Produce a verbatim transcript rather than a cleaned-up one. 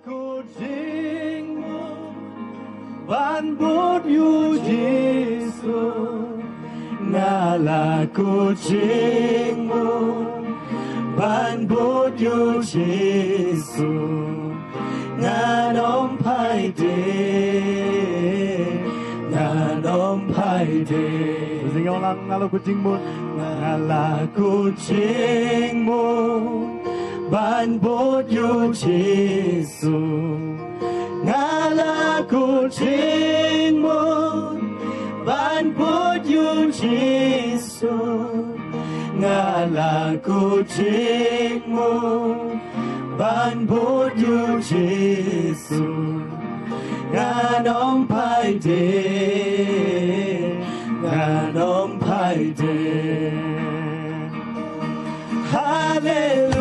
Ko jingmut ban bud ïa u Jisu, nga la ko jingmut ban bud ïa u Jisu, ngan ym phai de, ngan ym phai de. Jingïalang, nga la ko jingmut, nga la ko jingmut ban bud ïa u Jisu. Nga la ko jingmut ban bud ïa u Jisu. Nga la ko jingmut ban bud ïa u Jisu. Ngan ym phai de, ngan ym phai de. Haleluia.